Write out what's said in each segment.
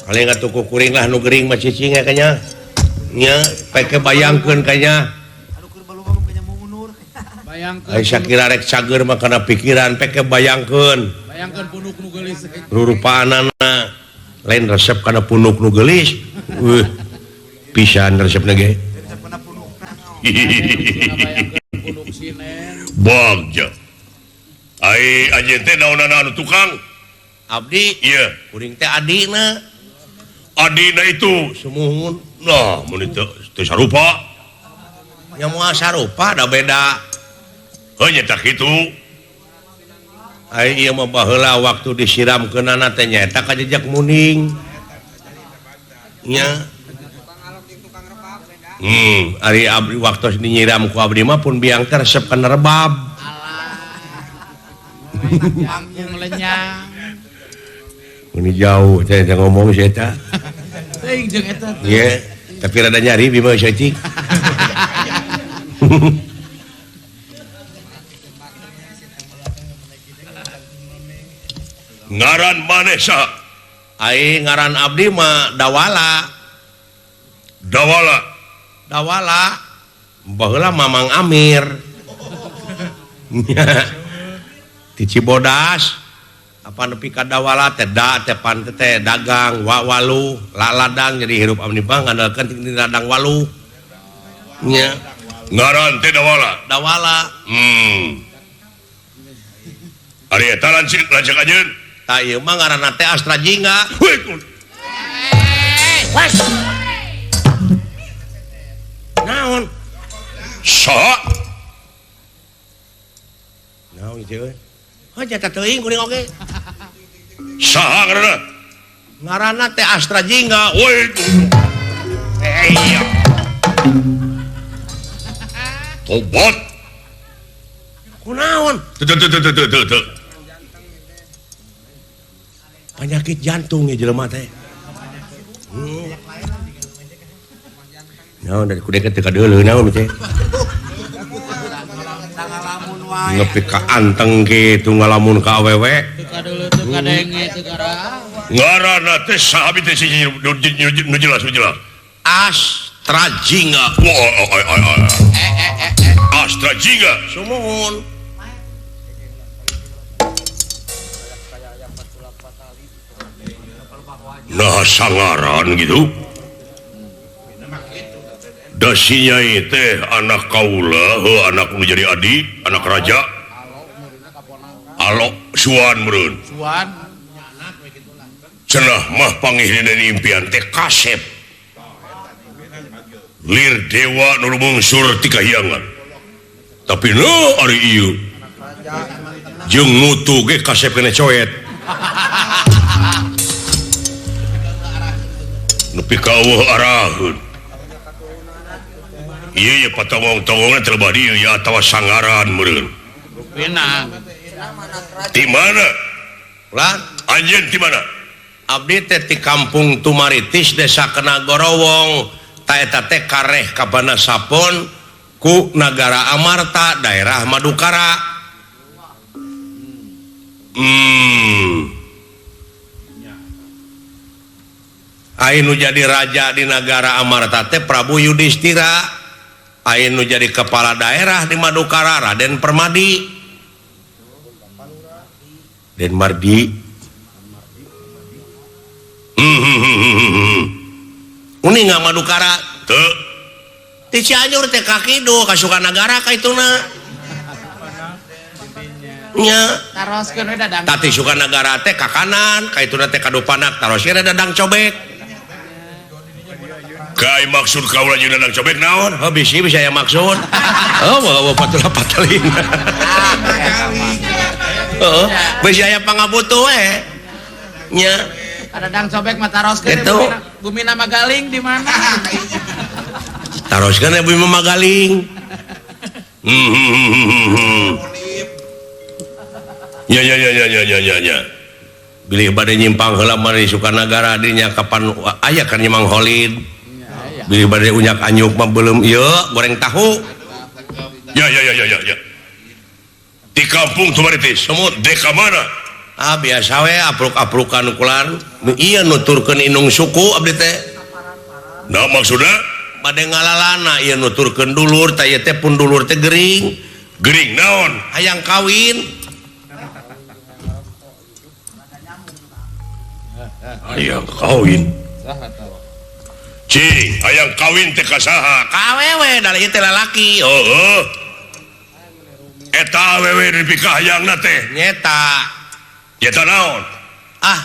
Paling atuh ku kuring lah nu gering mah cicing kayaknya. Nya peke bayangkeun kayaknya. Bayangkeun. Ai sakira rek cager mah kana pikiran peke bayangkeun. Bayangkeun punuk nu geulis. Rurupaanana lain resep kana punuk nu geulis. Pisan resepna ge. Bayangkeun punuk sinen. Bagja. Ai anjeun teh naonana anu tukang? Abdi Iya, kuring teh adina. Adina itu Sumuhun. Nah, mun teu sarupa. Nya moal sarupa da beda. Heuh nya tah kitu. Ai ieu mah baheula waktu disiramkeunana teh nyaeta ka jejak muning. Nya. Ari abdi waktu dinyiram ku abdi mah pun biang teh resep kana rebab. Jangkung lenyang. Ini jauh saya ngomong saya tak. Teuing jeung eta. Iya, tapi rada nyari bima cicing. Ngaran maneh saha? Ai ngaran abdi mah Dawala. Dawala. Dawala. Baheula Mamang Amir. Ti Cibodas. Apa nepi ka Dawala teh da teh pan teh dagang wa walu la ladang jadi hirup abdi mah ngandalkeun ti ladang walu. Nya. Ngaran teh Dawala. Dawala. Ari eta lanceuk anjeun. Tah ieu mah ngaranna teh Astra Jingga. Wes. Naon? Saha? Naon ieu euy? Heuh nya teuing kuring oge. Saha ngaranna? Ngaranna teh Astra Jingga. Woi. Iya. Tobat. Kunaon? Teu teu teu teu teu teu. Penyakit jantung ya jelema teh. Naon dari kudu teh kadeuleu naon teh. Nepi ka anteng kitu ngalamun ka awewe. Teu kadeuleu teu kadenge teu karaah. Ngaranna teh saha teh si nu jelas nu jelas. Astra Jingga. Astra Jingga. Sumuhun. Nah sangaran gitu. Dasinya teh anak kaula, heuh anak nu jadi adi, anak raja. Alok suan meureun. Suan. Cenah mah pangihna impian teh kasep. Lir dewa nu mungsur ti kahiangan. Tapi nu ari ieu jeung mutu ge kasep kena coet. Nepi ka eueuh araheun. Ieu ye patongong-tongongna teh lebah dieu ya atawa sangaran meureun. Rupina. Di mana? Ulah anjeun di mana? Abdi teh ti Kampung Tumaritis Desa Kenagorowong. Ta eta teh kareh ka Banasapon ku Nagara Amarta daerah Madukara. Ai nu jadi raja di Nagara Amarta teh Prabu Yudhistira. Ai nu jadi kepala daerah di Madukara Raden Permadi. Den Mardi. Uni nggak Madukara? Teu. Ti Cianjur teh ka kidul ka Sukanagara ka ituna. Nya. Taroskeun we dadang. Tati Sukanagara teh ka kanan, ka ituna teh ka Dupanak, taroskeun dadang cobek. Kai maksud kaula jeung dadang cobek naon? Oh, bisi bisa aya maksud. Oh, bawa patula patalina. Heeh, bisi aya pangabutuh we. Nya. Dadang cobek mah taroskeun bumi nama Magaling di mana? Taroskeun bumi Magaling. Ya ya ya ya ya ya ya. Bilih bade nyimpang heula mah di Sukanagara dinya kapan aya kan Mang Holid. Bilih bade unyak anyuk mah belum ieu goreng tahu. Ya ya ya ya ya. Di kampung Tumaritis. Sumut. Deka mana? Ah biasa we apruk-aprukan kulan. Nu ieu nuturkeun inung suku abdi teh. Nah maksudna bade ngalalana ieu nuturkeun dulur tah ieu teh pun dulur teh gering. Gering naon? Hayang kawin. Hayang kawin. Cing, hayang kawin teh ka saha? Ka awewe da ieu teh lalaki. Heeh. Eta awewe dipikahayangna teh. Nyeta. Nyeta naon? Ah,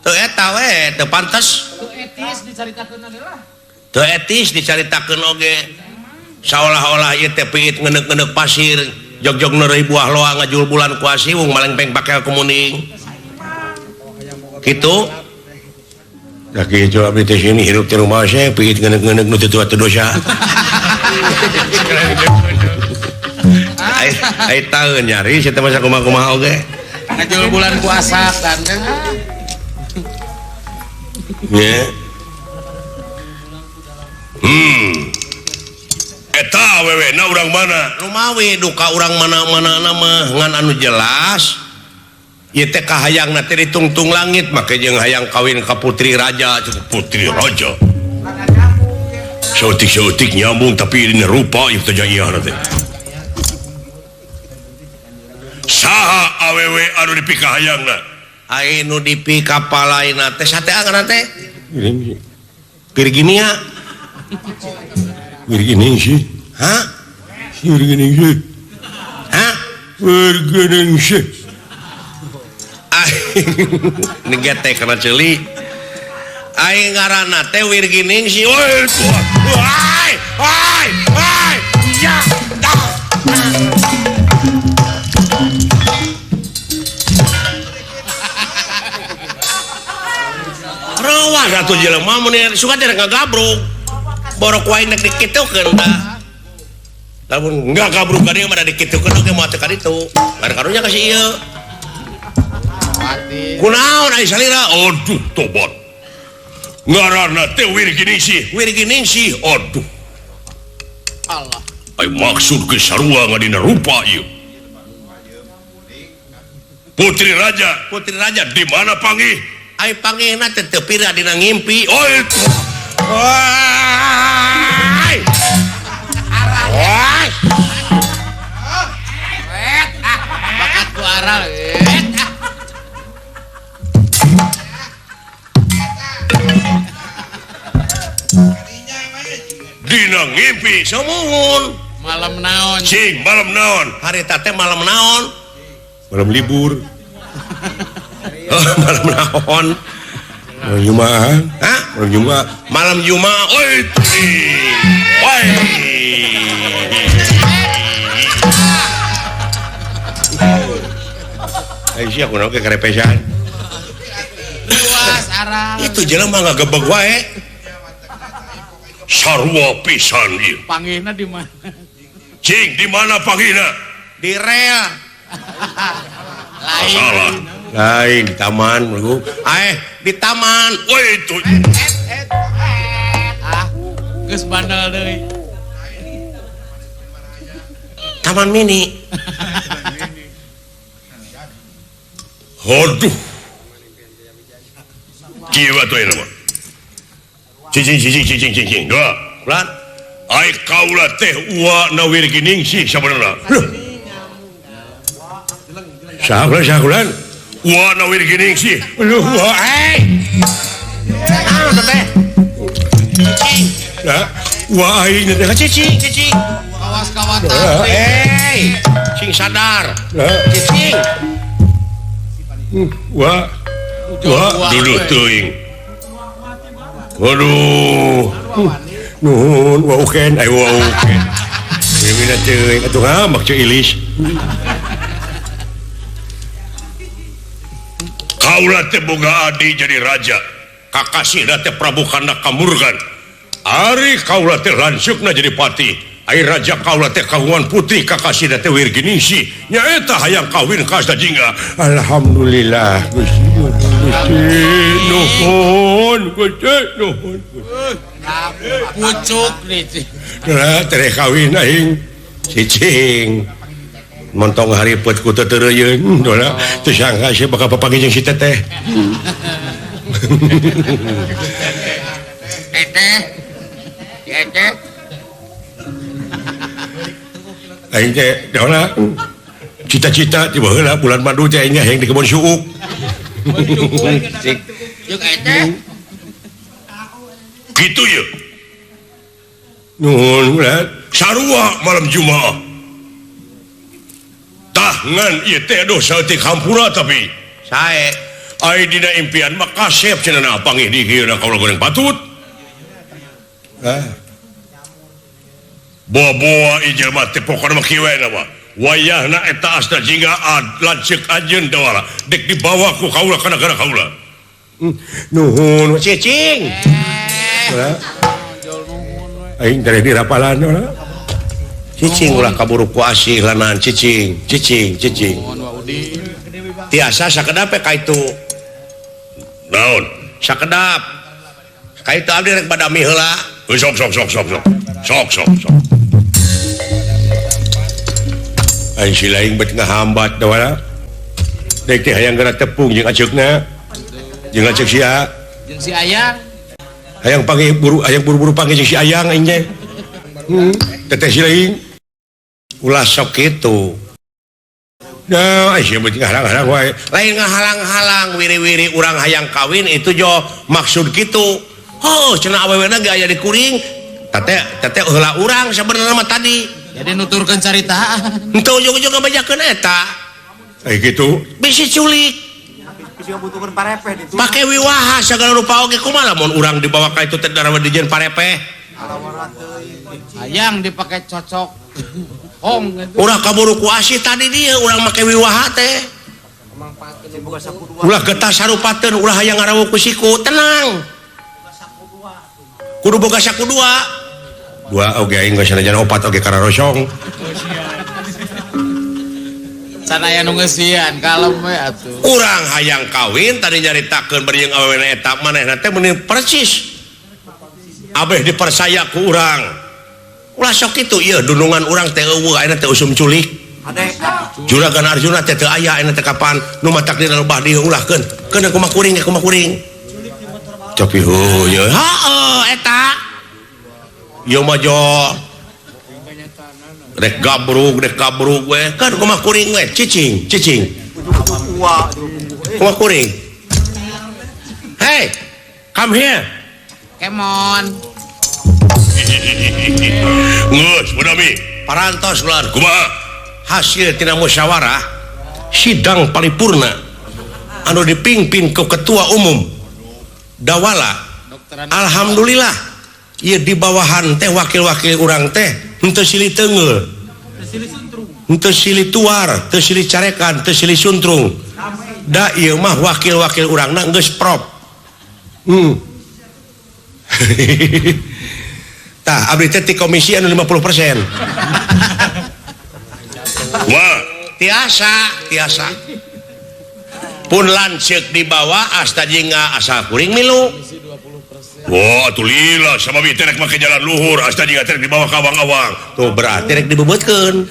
teu eta we, teu pantes. Teu etis dicaritakeun oge lah. Teu etis dicaritakeun oge. Saolah-olah ieu teh piit ngeneuk-ngeneuk pasir, jog-jog neureuy buah loa ngajul bulan kuasi wung malengpeng pakel kumuning. Kitu. Da kitu abdi teh sini hirup teh rumah saya piit ngeneuk-ngeneuk nu teu tua teu dosa. Ai taeun nyari sia teh masa kumaha-kumaha oge. Ngajul bulan puasa kan. Ya. Eta awewe na urang mana? Lumawi duka urang mana-mana mah ngan anu jelas. Ieu teh kahayangna teh ditungtung langit make jeung hayang kawin ka putri raja, putri raja. Saeutik-saeutik nyambung tapi dina rupa ieu teh jaiahna teh. Saha awewe anu dipikahayangna? Ai nu dipikapalaina teh sateangan teh? Virginia. Virginingsih. Hah? Virginingsih. Hah? Virginingsih. Ini getek karena ceuli. Aing ngaranna teh Wirginingsih. Woi, woi, woi, woi. Ya. Rawas atuh jelema mun suka teh ngagabruk. Borok wae nek dikitukeun tah. Lamun ngagabruk ka dieu mah dikitukeun oge moal teu ka ditu. Ngan karunya ka si ieu. Kunaon ai salira? Aduh tobat. Ngaranna teh Wirginingsih. Wirginingsih. Aduh. Allah. Ai maksud ke sarua ngadina rupa ieu. Putri raja, putri raja di mana panggih? Ai panggihna teh teu pira dina ngimpi. Oh itu. Woi. Woi. Bakat ku aral. Dina ngimpi sumuhun. Malam naon? Cing, malam naon? Harita teh malam naon? Malam libur. Malam naon? Malam Jumat. Hah? Malam Jumat. Malam Jumat. Oi. Woi. Ai sia kunaon ke karepesan? Luas arah. Itu jelema ngagebeg wae. Sarua pisan ieu. Panggihna di mana? Cing, di mana panggihna? Di rel. Lain. Salah. Lain di taman, bro. Di taman. Woi itu. Ah, geus bandel deui. Taman mini. Aduh. Kieu atuh ieu mah. Cicing cicing cicing cicing. Dua. Kulan. Ai kaula teh ua na Wirginingsih sabenerna. Loh. Saha kulan saha kulan? Ua na Wirginingsih. Aduh, eh. Naon teh? Cicing. Lah, ua aing teh cicing, cicing. Awas kawatan. Eh, cing sadar. Cicing. Wah. Wah, duduk teuing. Waduh. Nuhun, wa uken, ai wa uken. Mimina teuing atuh ngambek ceu ilis. Kaula teh boga adi jadi raja. Kakasihna teh Prabu Kanda Kamurgan. Ari kaula teh lanceukna jadi patih. Ai raja kaula teh kagungan putri kakasihna teh Wirginingsih. Nyaeta hayang kawin ka Asda Jingga. Alhamdulillah Gusti. Gusti nuhun, Gusti nuhun. Pucuk nih. Lah tere kawin aing cicing. Montong haripet ku teu teureuyeuh dola teu sangka sia bakal papanggih jeung si teteh. Teteh. Teteh. Aing teh dola cita-cita ti baheula bulan madu teh aing hayang di kebon suuk. Jeung eteh. Kitu ye. Nuhun ulah sarua malam Jumaah. Tah ngan ieu teh aduh saeutik hampura tapi sae. Ai dina impian mah kasep cenah panggih di ieu kaula goreng patut. Ah. Boa-boa ieu jelema teh pokona mah kieu we mah. Wayahna eta asta jingga lanceuk anjeun dawala dek dibawa ku kaula kana gara kaula. Nuhun cicing. Aing teh dirapalan ulah. Cicing ulah kaburu ku asih lanan cicing, cicing, cicing. Tiasa sakedap ka itu. Naon? Sakedap. Ka itu abdi rek badami heula. Sok sok sok sok sok. Sok sok sok. Aing si lain bet ngahambat dawala. Dek teh hayang geura tepung jeung aceukna. Jeung aceuk sia. Jeung si Ayang. Hayang panggih buru hayang buru-buru panggih jeung si Ayang aing teh. Teteh si lain. Ulah sok kitu. Nah, aing sia bet ngahalang-halang wae. Lain ngahalang-halang wiri-wiri urang hayang kawin itu jo maksud kitu. Oh, cenah awewena ge aya di kuring. Teteh teteh heula urang sabenerna mah tadi. Jadi nuturkeun caritaan. Henteu ujug-ujug ngabejakeun eta. Ai kitu. Bisi culik. Bisi ngabutuhkeun parepeh ditu. Pake wiwaha sagala rupa oge kumaha lamun urang dibawa ka itu teh darawa dijieun parepeh. Hayang dipake cocok. Hong gitu. Urang kaburu ku asih tadi dia urang make wiwaha teh. Ulah getah sarupateun ulah hayang ngarawuh ku siku, tenang. Kudu boga saku dua. Dua oge aing geus sanajan opat oge kararosong. Can aya nu ngeusian kalem we atuh. Urang hayang kawin tadi nyaritakeun bari jeung awewena eta manehna teh meuni persis. Abeh dipercaya ku urang. Ulah sok kitu ieu dunungan urang teh eueuh ayeuna teh usum culik. Juragan Arjuna teh teu aya ayeuna teh kapan nu matak dina lebah dieu ulahkeun. Keun kumaha kuring kumaha kuring. Tapi heuh heeh eta. Ieu mah jo rek gabrug we kan kumaha kuring we cicing cicing kumaha kuring. Hey, come here. Come on. Geus budami parantos ular kumaha hasil tina musyawarah sidang paripurna anu dipimpin ku ketua umum Dawala. Alhamdulillah ieu di bawahan teh wakil-wakil urang teh henteu silih teunggeul, henteu silih tuar, teu silih carekan, teu silih suntrung. Da ieu mah wakil-wakil urangna geus prop. Tah abdi teh ti komisi anu 50%. Wah, tiasa, tiasa. Pun lanceuk dibawa asta jingga asal kuring milu. Wah, atuh lila sama bi teh rek make jalan luhur asta jingga teh dibawa ka awang-awang. Tuh berarti rek dibebetkeun.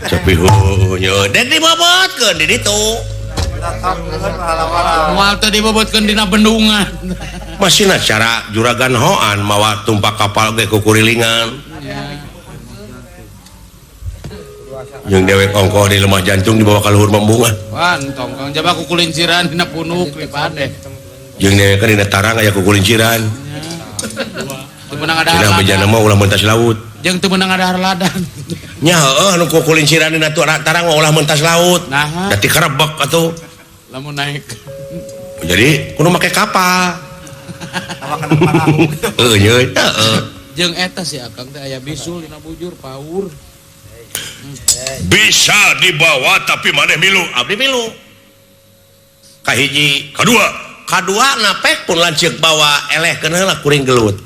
Tapi heuh nya dek dibebetkeun di ditu. Moal teu dibebetkeun dina bendungan. Masihna cara juragan hoan mawa tumpak kapal ge kukurilingan. Jeung dewek ongkoh di lemah jantung dibawa ka luhur membungan. Wah, entong Kang jaba kukulinciran dina punuk lipade. Jeung dewek kan dina tarang aya kukulinciran. Teu meunang ada. Cenah bejana mah ulah mentas laut. Jeung teu meunang ada ladang. Nya heueuh nu kukulinciran dina tarang mah ulah mentas laut. Nah. Da ti karebek atuh. Lamun naik. Jadi kudu make kapal. Heueuh nya heueuh. Jeung eta si Akang teh aya bisul dina bujur paur. Bisa dibawa tapi maneh milu. Abdi milu. Kahiji, kadua. Kadua napek pun lanceuk bawa eleh keun heula kuring gelut.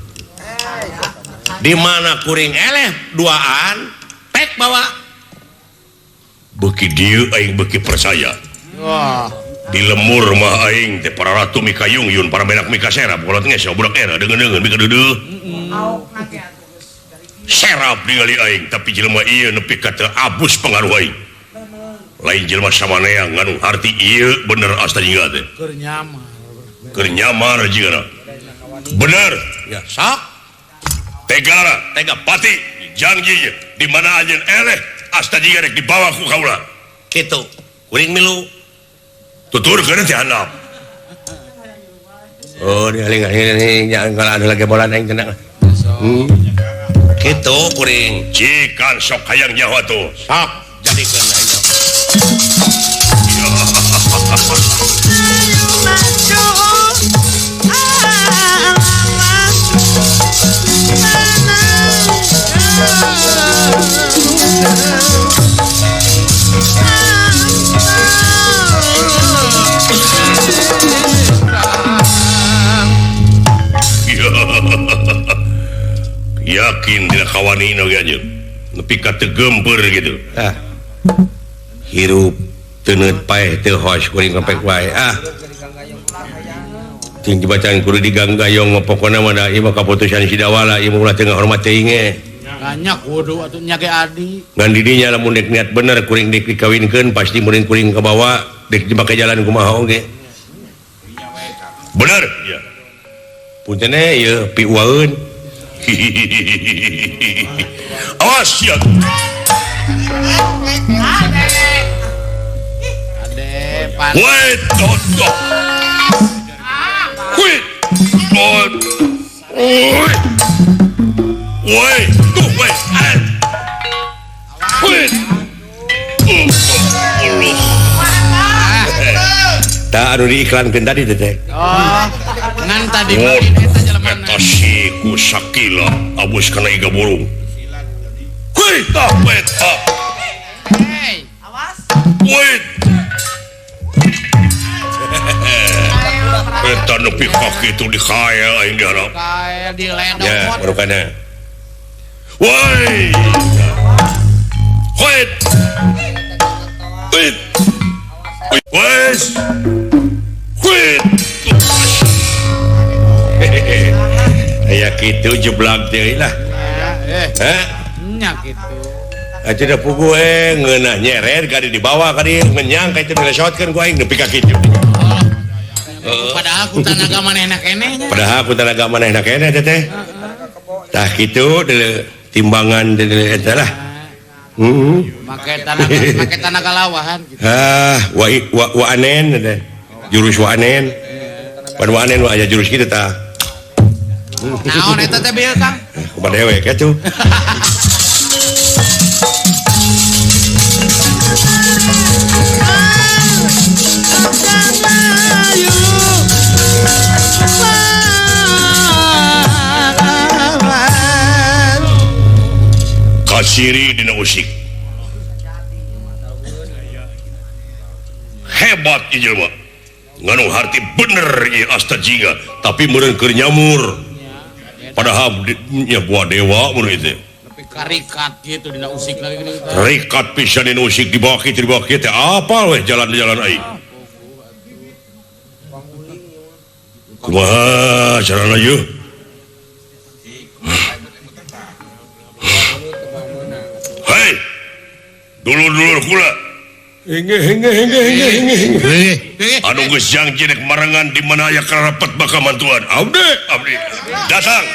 Di mana kuring eleh duaan pek bawa. Beuki dieu aing beuki percaya. Wah. Di lemur mah aing teh para ratu mikayung yun para menak mikasera kolot nges budak era deungeun-deungeun mika deudeuh. Serap ningali aing tapi jelema ieu nepi ka teu abus pengaruh aing. Lain jelema samanea nganu harti ieu bener asta jingga teh. Keur nyamar. Keur nyamar jigana. Bener. Ya sok. Tegara, tega pati janji di mana anjeun eleh asta jingga rek dibawa ku kaula. Kitu. Kuring milu. Tuturkeun teh handap. Oh, dialing-aling kalau ada lagi bola aing tenang. Kitu kuring. Cikan sok hayang nyaho atuh. Sok jadikeun aing. Yakin dina kawani oge anjeun nepi ka teu geumpeur gitu. Ah. Hirup teuneut paeh teu hos kuring ngepek wae ah. Cing dibacaan kudu diganggayong pokona mah da ieu mah kaputusan si Dawala ieu mah ulah teu ngahormat teuing ge. Banyak kudu atuh nya ge adi. Ngan di dinya lamun dek niat bener kuring dek dikawinkeun pasti muring kuring kabawa dek dipake jalan kumaha oge. Bener ya. Punten ieu piuaeun. Awas ya. Ade pan. Wait, toto. Wait. Wait. Wait, tuh wait. Wait. Tah anu diiklankeun tadi teh. Oh, ngan tadi mah eta jelema. Eta si ku sakila abus kana iga burung. Wait, tah wait. Hey, awas. Wait. Eta nepi ka kitu dikael aing diharap. Kael diledok. Ya, barukana. Woi. Wait. Wait. Wes. Wait. Aya kitu jeblak deui lah. Heh. Nya kitu. Atuh da puguh ngeunah nyeret ka dibawa ka dieu ngenyang ka itu dilesotkeun ku aing nepi ka kitu. Padahal ku tanaga manehna keneh nya. Padahal ku tanaga manehna keneh teh teh. Tah kitu deuleu timbangan deuleu eta lah. Make tanaga lawahan gitu. Ah, wa wa anen teh. Jurus wa anen. Pan wa anen wa aya jurus kitu tah. Naon eta teh bieu Kang? Kumaha dewek atuh. Kasiri dina usik. Hebat ieu jelema. Nganu harti bener ieu asta jingga, tapi meureun keur nyamur. Padahal nya buah dewa meureun teh. Tapi karikat gitu dina usik lagi geuning. Rikat pisan dina usik dibawa kitu dibawa kieu teh apal weh jalan-jalan aing. Kumaha carana ieu? Hei, dulur-dulur kula. Anu geus janji rek marengan di mana aya karapet bakal mantuan. Abdi, abdi. Datang.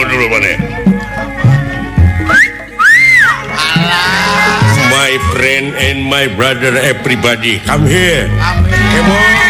Dulu mana. My friend and my brother everybody come here. Come on.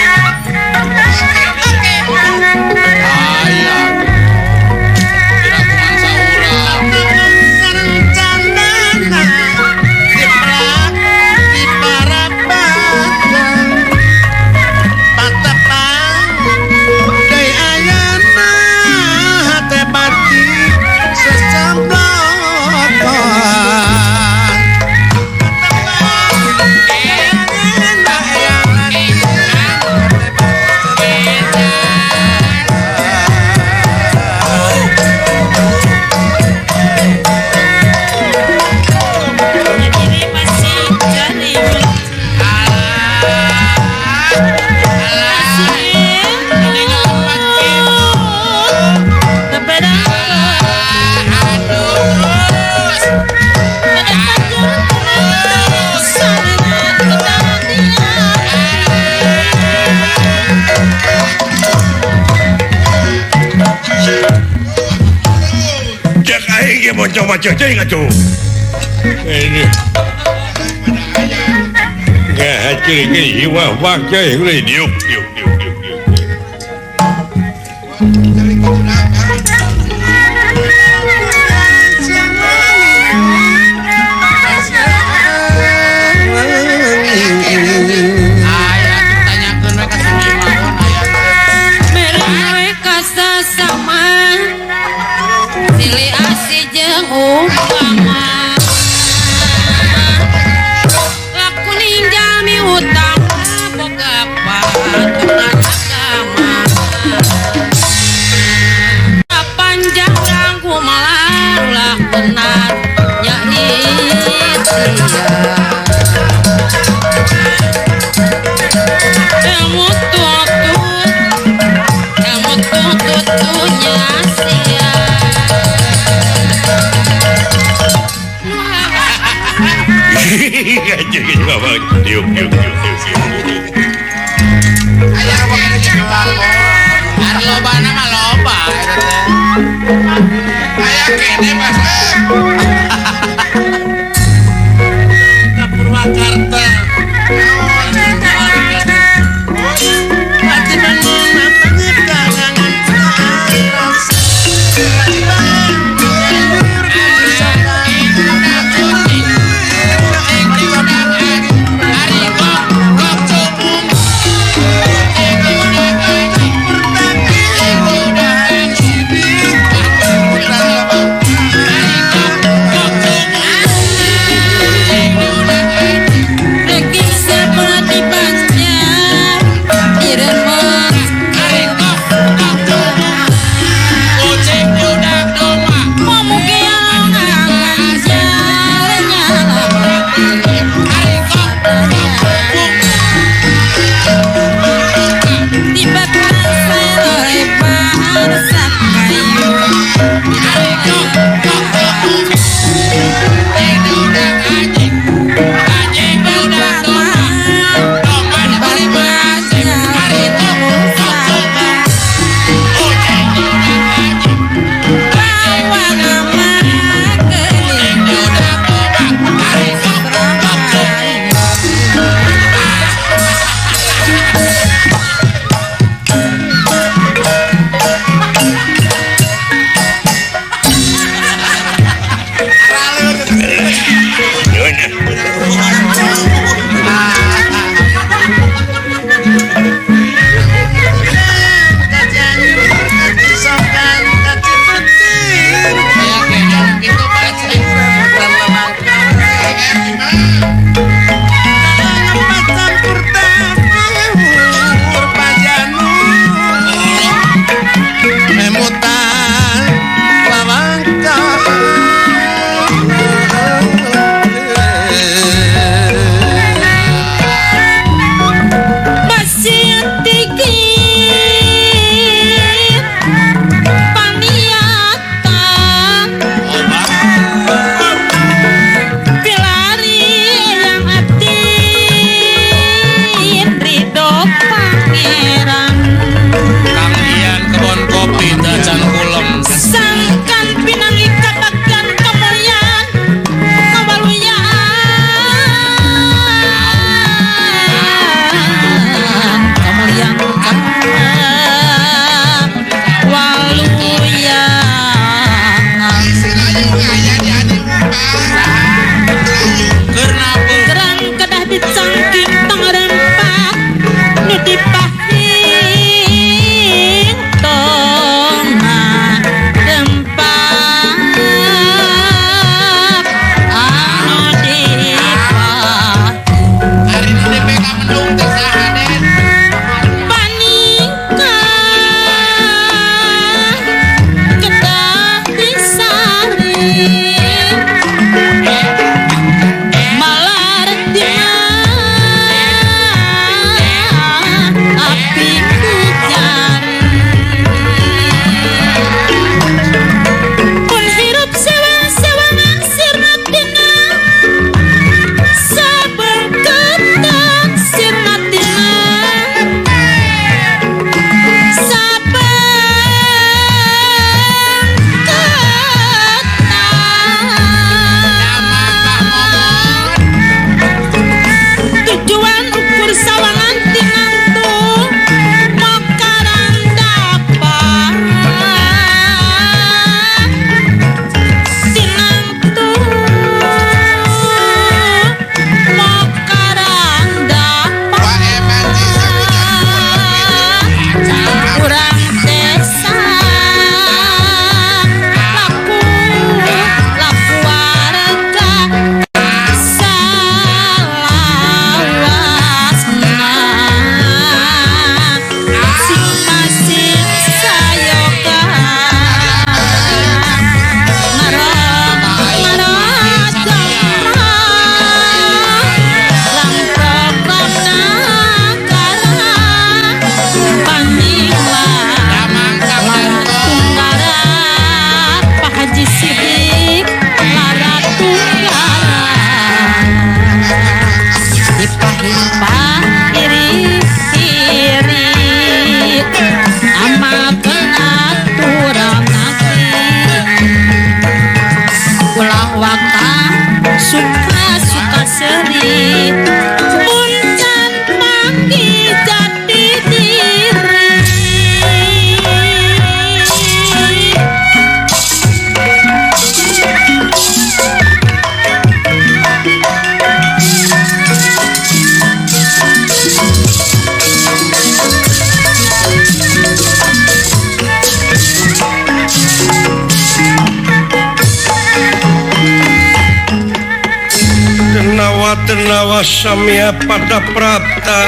Warna wasamya pada prapta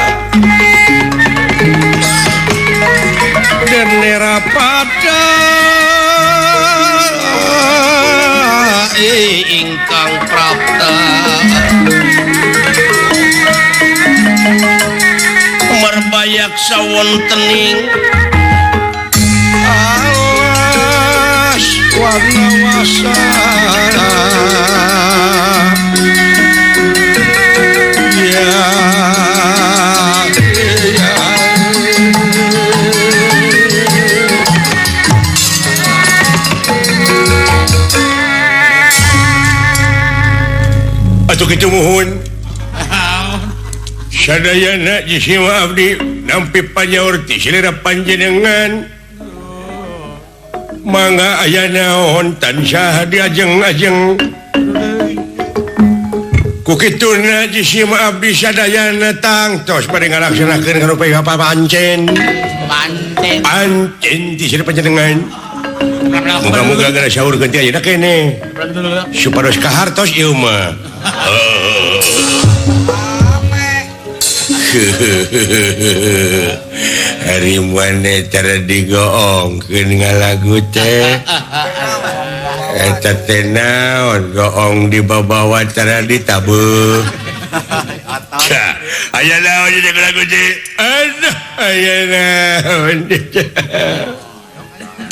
dan nera pada ingkang prapta merbayak sawontening alas warna wasana. Atuh kitu muhun sadayana jisima abdi nampi panyaur ti silira panjenengan mangga aya naon tansah diajeng-ajeng ku kituna jisima abdi sadayana tangtos bade ngalaksanakeun karupa pancen pancen ti silira panjenengan. Moga-moga gara saurkeun ti ayeuna keneh supados kahartos ieu mah. Hari mana cara digoongkeun ngalagu teh eta teh naon goong dibabawa cara ditabeuh. Aya naon ieu lagu teh? Aduh aya naon.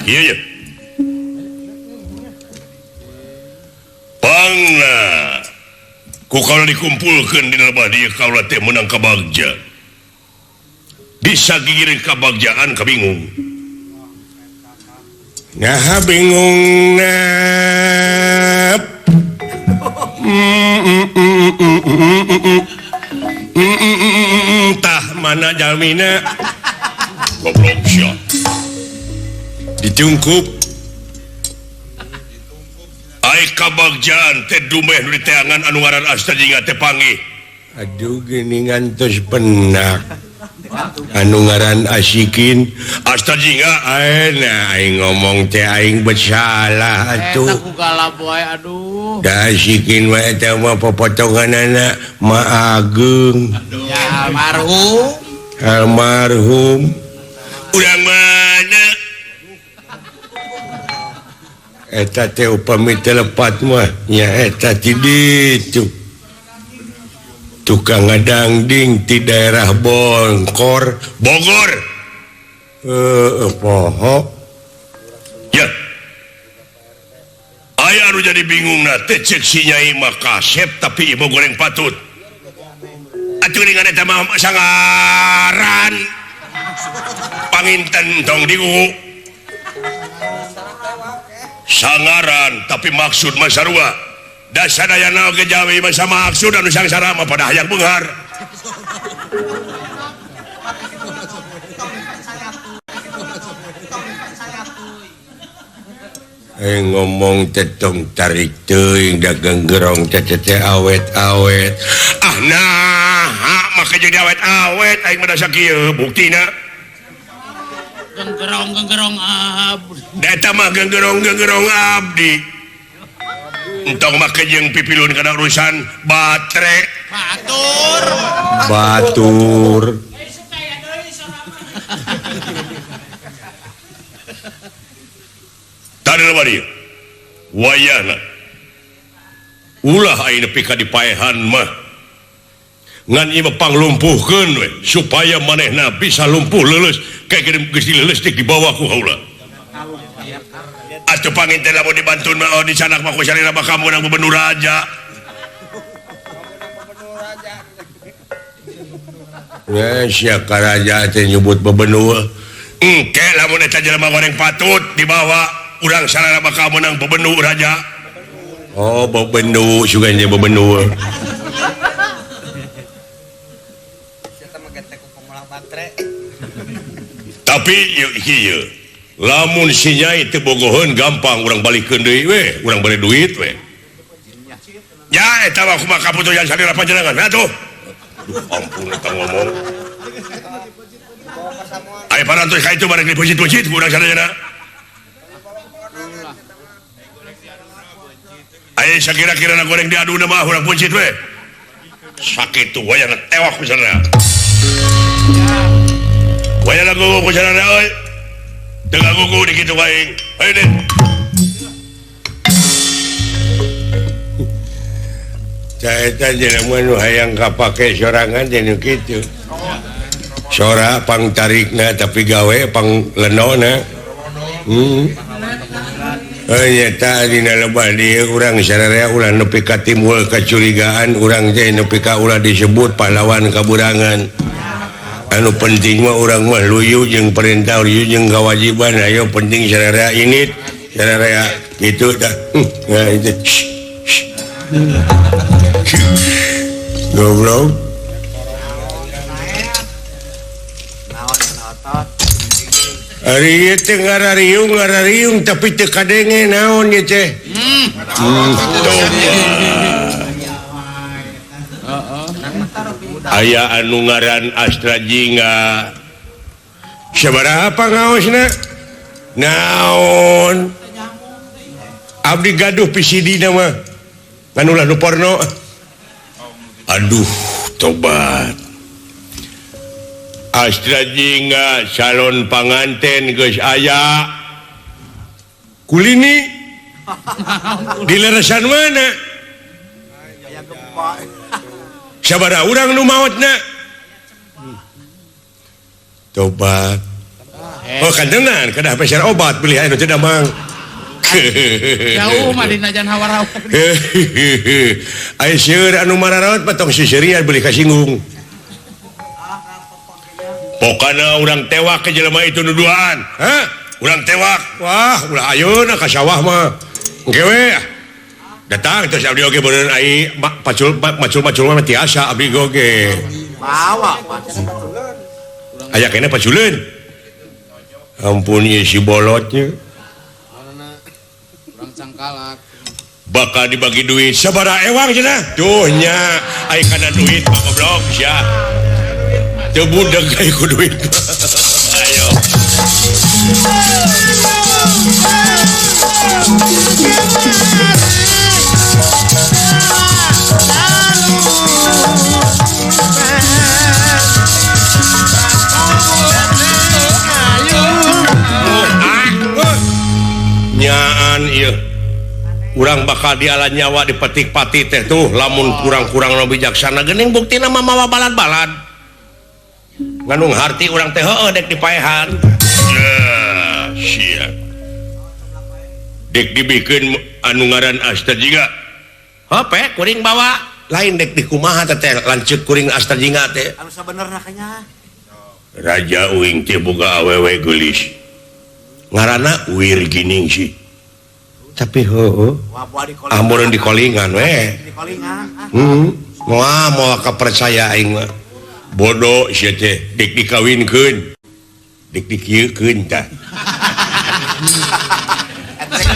Ieu ye. Pangna ku kaula dikumpulkeun dina lebah dieu kaula teh meunang kabagja. Bisa gigireun kabagjaan kabingung. Nah bingung nap. Tah mana jalmina? Goblok sia. Dicungkup. Ai kabagjaan teh dumeh nu diteangan anu ngaran Astajinga teh panggih. Aduh geuningan tos penak. Anu ngaran Asikin Astajinga ayeuna aing ngomong teh aing bersalah atuh. Eta ku galap wae aduh. Da Asikin wae eta mah popotonganana Ma Ageung. Ya almarhum. Almarhum. Urang mana? Eta teh upami teu lepat mah nya eta ti ditu. Tukang ngadangding ti daerah Bongkor, Bogor. Poho. Ya. Aya anu jadi bingungna teh cek si Nyai mah kasep tapi ieu goreng patut. Atuh dengan eta mah sangaran. Panginten tong digugu. Sangaran tapi maksud mah sarua. Da sadayana oge jawi mah sama maksud anu sangsara mah pada hayang beunghar. Ngomong tetong tarik teuing dagang gerong teh teh awet-awet. Ah nah, make jadi awet-awet aing mah da sakieu buktina. Genggerong-genggerong abdi. Da eta mah genggerong-genggerong abdi. Entong make jeung pipilun kana urusan batre. Batur. Batur. Tadi bari wayahna. Ulah aing nepi ka dipaehan mah. Ngan ieu mah panglumpuhkeun we supaya manehna bisa lumpuh leuleus kayak geus dileuleus teh dibawa ku haula. Atuh panginten lamun dibantun mah oh dicanak mah ku salira bakal meunang gubernur raja. Ya sia karaja teh nyebut bebenua. Engke lamun eta jelema goreng patut dibawa urang sarana bakal meunang bebendu raja. Oh bebendu sugan je bebendu. Tapi ieu lamun si Nyai teu bogoheun gampang urang balikeun deui we, urang bari duit we. Ya eta mah kumaha kaputusan salira panjenengan atuh. Aduh ampun eta ngomong. Aya parantos ka itu bareng dipucit-pucit ku urang sadayana. Aya sakira-kirana goreng diaduna mah urang puncit we. Sakitu wayana tewak ku sararea. Wayana gugu ku sararea euy. Teu ngagugu di kitu aing. Hayu deh. Caeta jelema nu hayang kapake sorangan teh nu kitu. Sora pang tarikna tapi gawe pang lenona. Nyata dina lebah dieu urang sararea ulah nepi ka timbul kacurigaan urang teh nepi ka ulah disebut pahlawan kaburangan. Anu penting mah urang mah luyu jeung perintah luyu jeung kewajiban ayo penting sararea init sararea kitu tah. Nah itu. Goblok. Ari ieu teh ngarariung tapi teu kadenge naon ieu teh. Aya anu ngaran Astra Jingga. Sabaraha pangaosna? Naon? Abdi gaduh PCD na mah. Ngan ulah nu porno. Aduh, tobat. Astra Jingga calon panganten geus aya. Kulini di leresan mana? Sabaraha urang nu maotna? Tobat. Oh kantenan kedah peser obat beli anu teu damang. Jauh mah dina jan hawar-hawar. Ai seueur anu mararaot mah tong siserian beli kasinggung. Pokana urang tewak ke jelema itu nu duaan. Hah? Urang tewak. Wah, ulah ayeuna ka sawah mah. Engke we. Datang terus abdi oge beureun ai pacul macul-macul mah tiasa abdi oge. Bawa. Aya keneh paculeun. Ampun ieu si bolotnya. Urang cangkalak. Bakal dibagi duit sabaraha ewang cenah? Duh nya, ai kana duit mah goblok sia. Teu budeg ai ku duit. Ayo. Nyaan ieu. Urang bakal diala nyawa dipetik-pati teh tuh lamun kurang-kurang nu bijaksana geuning buktina mah mawa balad-balad. Nganung harti urang teh heueuh dek dipaehan. Sia. Dek dibikeun anu ngaran Astra Jingga. Hope kuring bawa lain dek dikumaha teh lanceuk kuring Astra Jingga teh. Anu sabenerna kanya. Raja uing teh boga awewe geulis. Ngaranna Wirgining sih. Tapi heueuh. Amun di kolingan we. Di kolingan. Moal moal kapercaya aing mah. Bodoh sia teh dek dikawinkeun. Dek dikieukeun tah.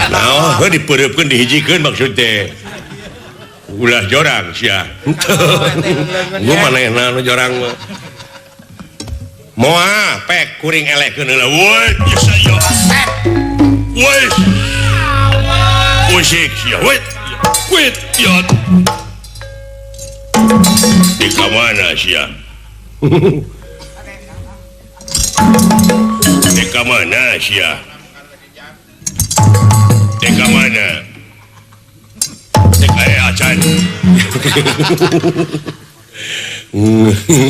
Naon heuh dipeureupkeun dihijikeun maksud teh. Ulah jorang sia. Gua manehna nu jorang mah. Moal pek kuring elehkeun heula. Woi, geus aya. Woi. Usik sia. Woi. Woi, ya. Di mana sia? Di mana sia? Di mana? Di kaya acan. Goblok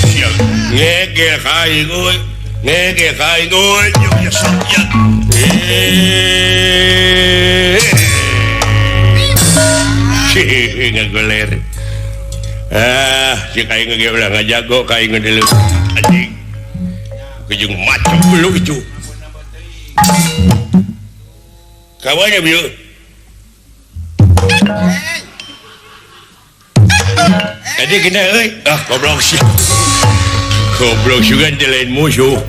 sia. Ngegel ka aing euy. Ngegel ka aing euy. Ya sakit. Ngagoler. Ah, si aing ge ulah ngajago ka aing deuleu. Anjing. Kejung maco lu itu. Kawannya bieu. Tadi kena euy. Ah, goblok sih. Goblok juga lain musuh.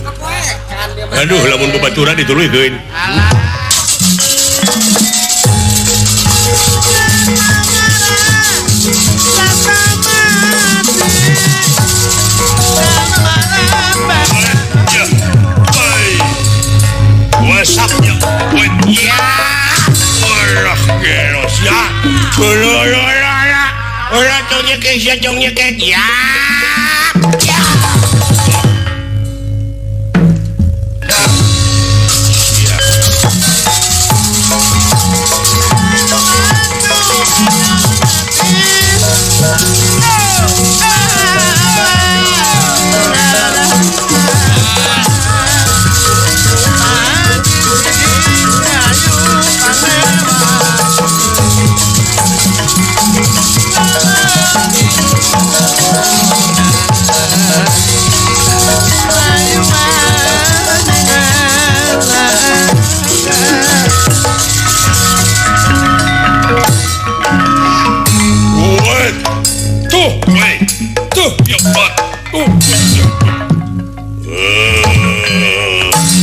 Aduh, lamun babaturan dituluykeun. Ya. Ora tong nyekek sia tong nyekek. Ya.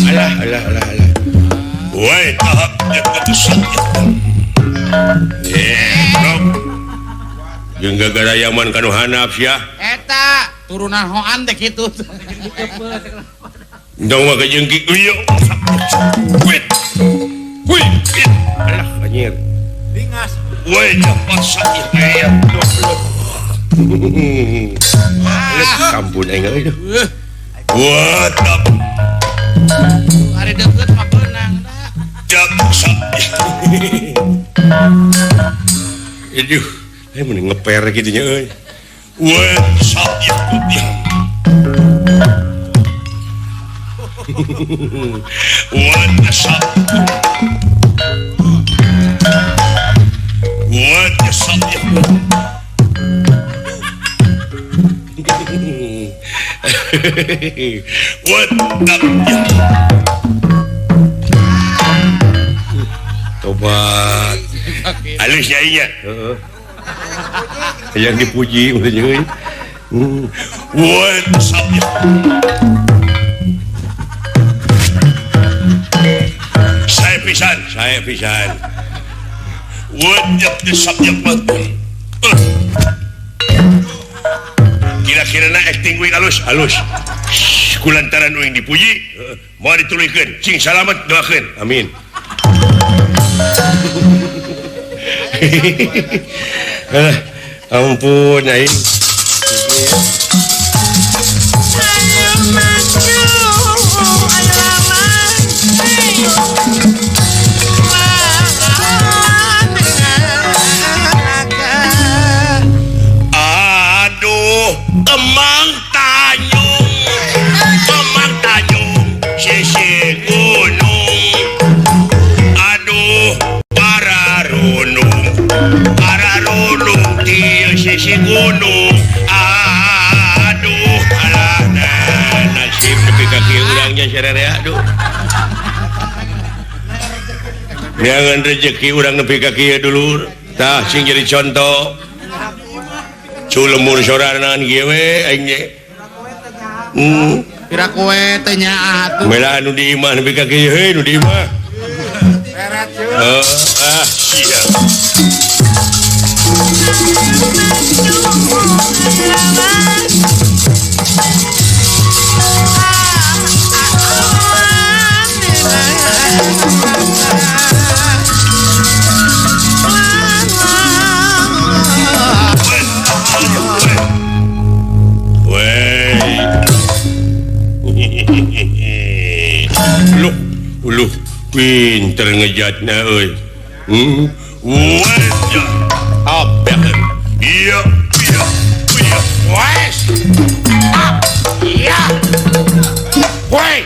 Alah alah alah alah. Woi, tahap jeung gara-gara yaman kanu hanap sia. Eta turunan hoan teh kitu. Ndong mah kejengki ieu. Wait. Woi. Alah anjir. Lingas. Woi, cepat sakit aya. Ampun aing euy. What up? Ari deukeut mah beunang da. Aduh, aing mun ngeper kitu nya euy. What up? What up? What up? What up? Tobat. Halus nyainya. Heeh. Yang dipuji maksudnya euy. What up? Saya pisan, saya pisan. What up? Kira-kira na acting uing halus, halus. Kulantaran uing dipuji, mau dituluykeun. Cing salamet doakeun. Amin. Ampun aing. Aduh, Kemang Tanjung, Kemang Tanjung, sisi gunung. Aduh, para runung, para runung di sisi gunung. Aduh, alah, nah, nasib nepi ka kieu urangnya sararea aduh. Jangan rezeki urang nepi ka kieu dulur. Tah sing jadi contoh. Culemur sorangan kieu we aing ge. Pira kowe teh nyaah atuh. Mela anu di imah nepi ka kieu heuy nu di imah. Seret yeuh. Ah sia. Loh, uluh, pinter ngejatna euy. Wah, apa? Iya, iya, iya. Wes. Up. Iya. Woi.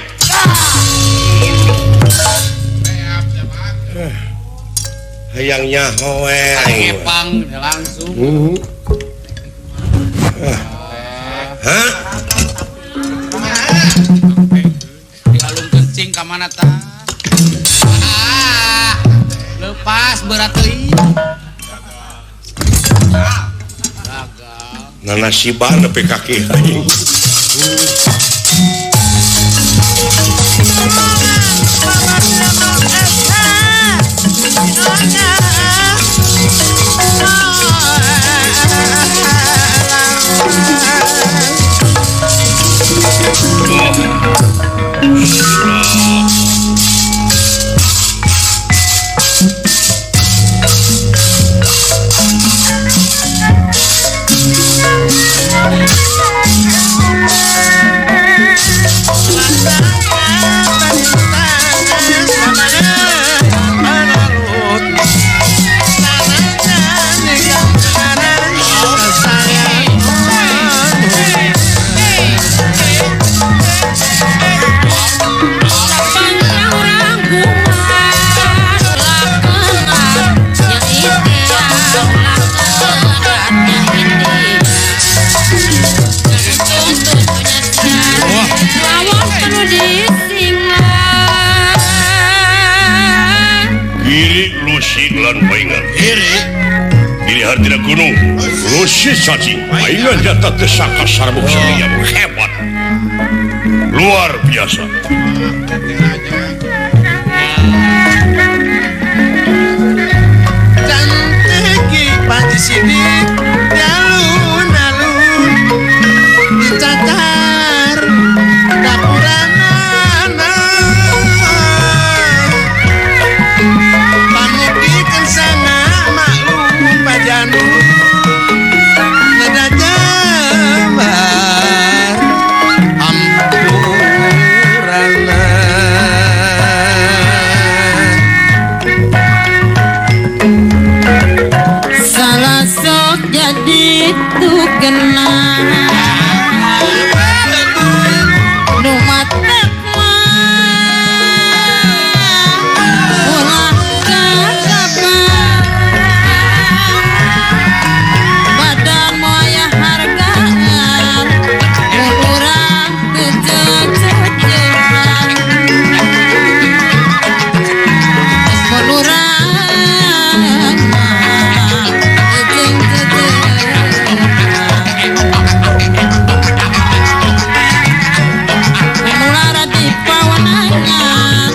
Hayang nyaho we. Ngepang langsung. Hah? Dialung kencing ka mana tah? Lepas berat teuing. Gagal. Nanasiban nepi ka kieu anjing. Kamurgan paingan. Diri hartina gunung Rusi cacing paingan jatah tesaka sarbuk sariam hebat. Luar biasa. Cantik Panji Sidik alun-alun dicacar dapuranana pamukikeun sana maklum pajanu neda jambar hampurana. Salah sok jadi tukena nu matak mah ulah kakapan badan moal hargaan mun urang teu cecehan mun urang mah teu cecehan mulara di pawanangan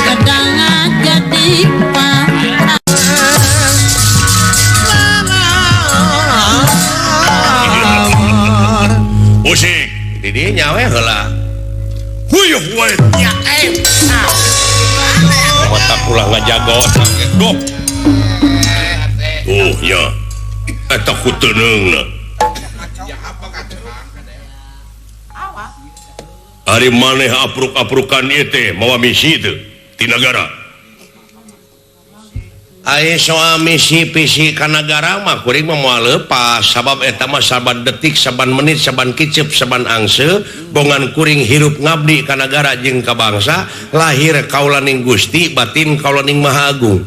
gedangan jadi pangan. Musik Di dinya we heula. Huyuh wae. Mata ulah ngajago Dok. Tuh nya. Eta ku teuneungna. Ari maneh apruk-aprukan ieu teh mawa misi teu ti nagara. Ai soal misi pisi ka nagara mah kuring mah moal leupas sabab eta mah saban detik, saban menit, saban kicep, saban angse bongan kuring hirup ngabdi ka nagara jeung ka bangsa, lahir kaulaning Gusti, batin kaulaning Maha Agung.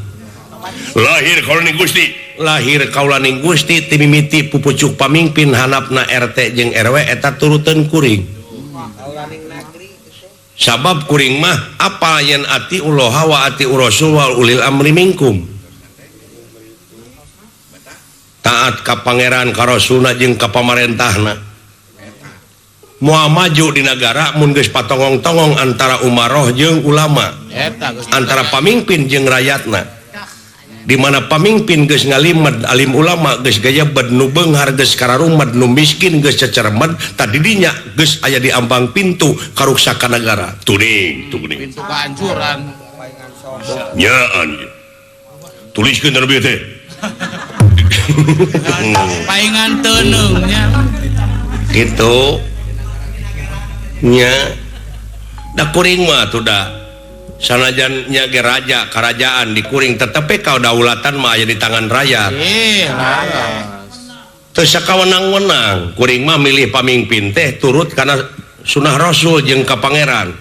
Lahir kaulaning Gusti, lahir kaulaning Gusti timimiti pupucuk pamingpin hanapna RT jeung RW eta turuteun kuring. Sabab kuring mah apa yen ati uloha wa ati urasul wa ulil amri minkum. Taat ka pangeran ka rasulna jeung ka pamarentahna. Moal maju di nagara mun geus patongong-tongong antara umaroh jeung ulama, antara pamimpin jeung rakyatna. Di mana pamimpin geus ngalimed alim ulama geus gayebed nu beunghar geus kararumed nu miskin geus cecermed tadi dinya geus aya di ambang pintu karuksakan nagara. Tuning, tuning. Pintu kehancuran. Nyaan. Tuliskeun teh teh. Paingan teuneungnya. Gitu. Nya. Da kuring mah atuh da. Sanajan nya ge raja kerajaan di kuring tetep kadaulatan mah aya di tangan rakyat. Teu sakawenang-wenang kuring mah milih pamimpin teh turut kana sunah rasul jeung ka pangeran.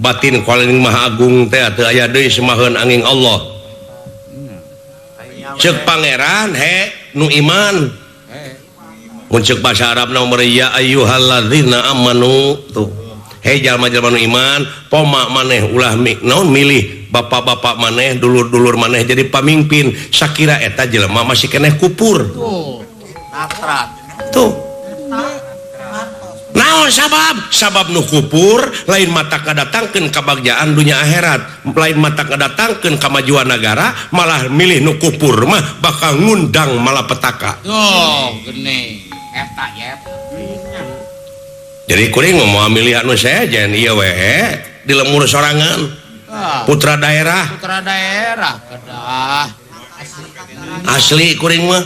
Batin kaulaning Maha Agung teh teu aya deui semaheun angin Allah. Ceuk pangeran he nu iman. Mun ceuk bahasa Arabna mah ya ayyuhalladzina amanu tuh. Hei jalma-jalma nu iman, poma maneh ulah naon milih bapak-bapak maneh, dulur-dulur maneh jadi pamimpin. Sakira eta jelema masih keneh kupur. Tuh. Tuh. Naon sabab? Sabab nu kupur lain mata kadatangkeun kabagjaan dunya akhirat, lain mata kadatangkeun kamajuan nagara, malah milih nu kupur mah bakal ngundang malapetaka. Tuh, geuning. Eta yep. Jadi kuring mau milih anu sejen ieu we di lemur sorangan. Putra daerah. Putra daerah kedah. Asli kuring mah.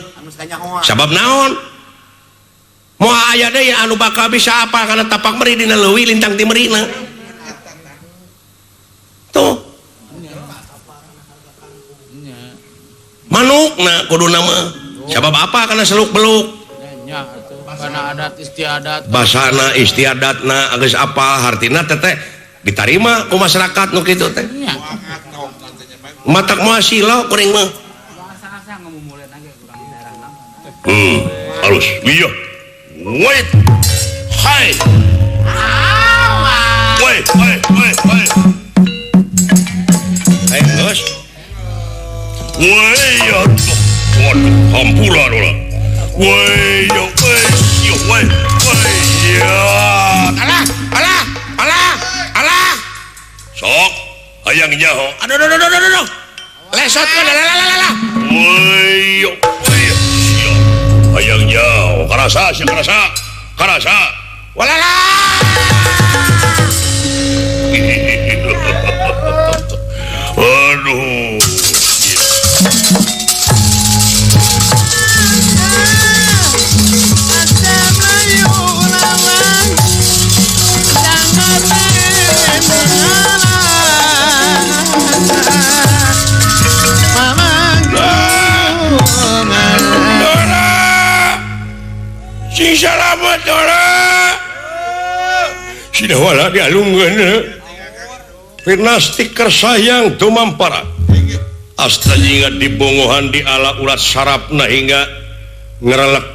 Sabab naon? Moal aya deui anu bakal bisa apa kana tapak meri dina leuwih lintang ti merina. Tuh. Manukna kuduna mah. Sabab apa kana seluk beluk? Karena adat istiadat basana istiadatna geus apal hartina teteh ditarima ku masyarakat nu kitu teh. Matak moal silo kuring mah. Halus. Iya. Wait. Hai. Wait, wait, wait, wait. Hai, geus. Woi waduh hampura lah. Woi yo woi yo woi woi ya. Alah alah alah alah. Sok hayang nyaho. Aduh aduh aduh aduh aduh. Lesot lah lah lah lah. Woi yo woi yo. Hayang nyaho karasa sia karasa. Karasa. Walala. Aduh. Sing salamet Dora. Sina wala dialungkeun. Pinasti kersayang tumampara. Asta hingga dibongohan di ala ulat sarapna hingga ngerelek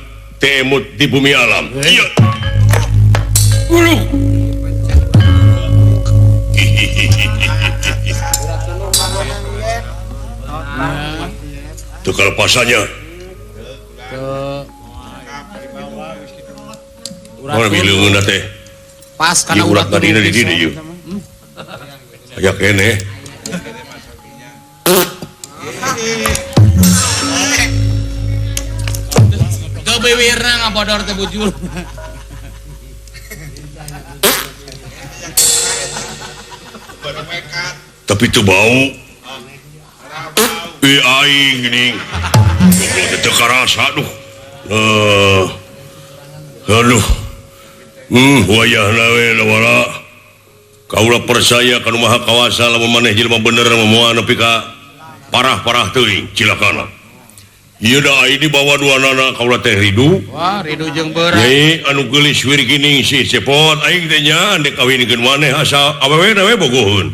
temut di bumi alam. Iya. Uluh. Tuh kelepasannya. Mana bileungeun teh? Pas kana urat tadina di dieu ieu. Aya keneh. Teu biwirna ngabodor teh bujur. Tapi teu bau. Ih aing geuning. Goblok teu karasa duh. Aduh. Wayahna we wala. Kaula percaya ka nu Maha Kawasa lamun maneh jelema bener moal nepi ka parah-parah teuing cilakana. Ieu da ai dibawa duanana kaula teh ridu. Wah, ridu jeung beurang. Nyai anu geulis wirgining si cepot aing teh nya ndek kawinkeun maneh asa awewe we bogoheun.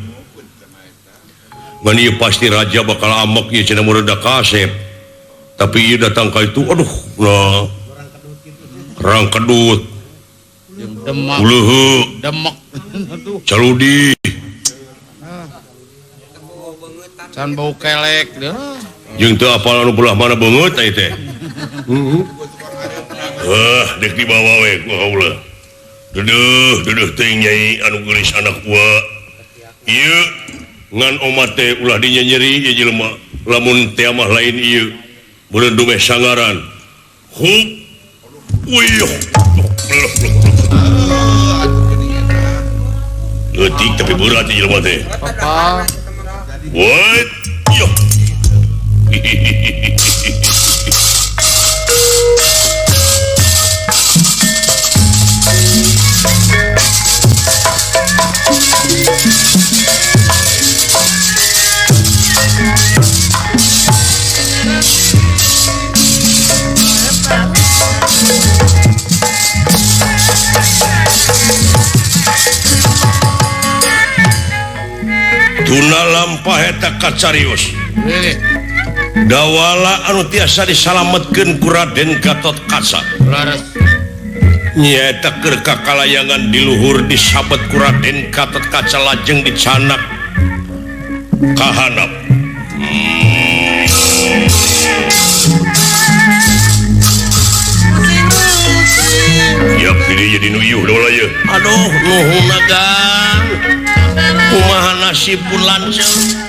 Ngan ieu pasti raja bakal amek ieu cenah mureda kasep. Tapi ieu datang ka itu aduh nah. Rang kedut. Demak. Uleuh. Demek. Caludi. Can bau kelek deh. Jeung teu apal anu belah mana beungeut ai teh. Heuh, dek dibawa we ku kaula. Deudeuh, deudeuh teuing nyai anu geulis anak gua. Ieu ngan omat teh ulah dinyenyeri ieu jelema. Lamun teh mah lain ieu. Meureun dumeh sangaran. Hup. Wih. Leutik tapi berat ieu jelema teh. Apa? What? Yo. Tuna lampah eta kacarios. Dawala anu tiasa disalametkeun ku Raden Gatot Kaca. Laras. Nyaeta keur kakalayangan di luhur disabet ku Raden Gatot Kaca lajeng dicanak ka handap. Yap, ini jadi nuyuh dola ye. Aduh, nuhun agan. Kumaha nasib pun lanceuk.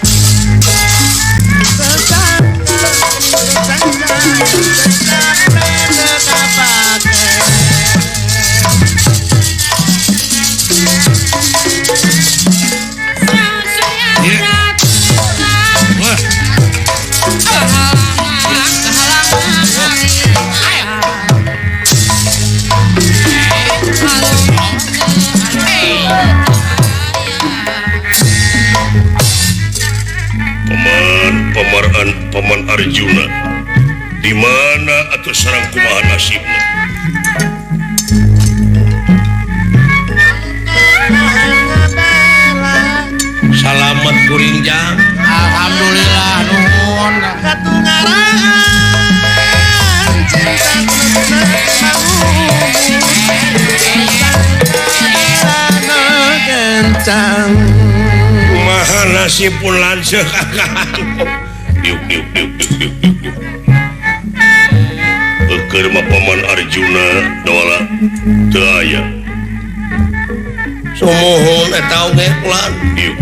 Paman Arjuna di mana atau sarang kumaha nasibna? Salamet kuring jang. Alhamdulillah nuhun. Kumaha nasib pun lanceuk. Diuk diuk diuk diuk diuk diuk. Keur mah Paman Arjuna Dawala teu aya. Sumuhun eta oge ulan. Diuk.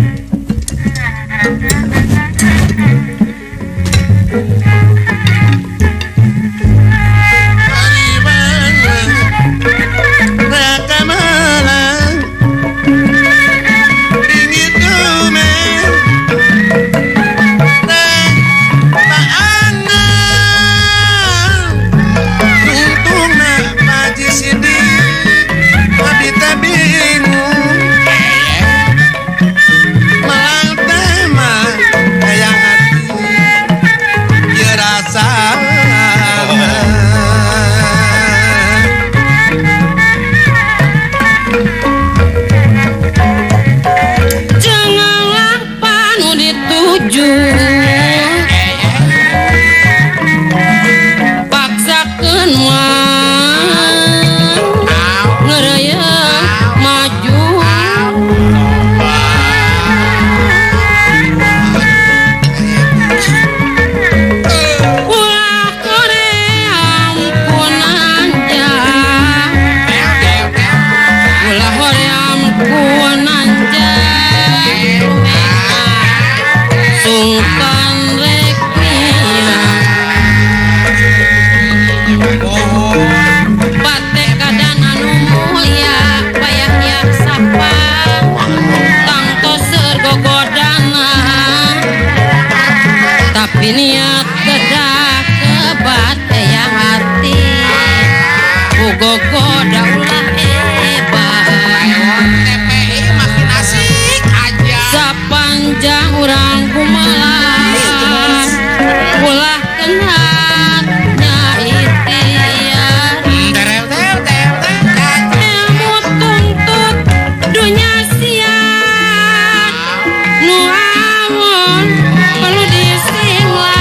Niat kedah kebat yang hati gogoda ulah hebat TPI makin asik aja sapanjang urang kumalah ulah kena nyaitian ilmu tuntut dunya sian nu awon perlu disinglah.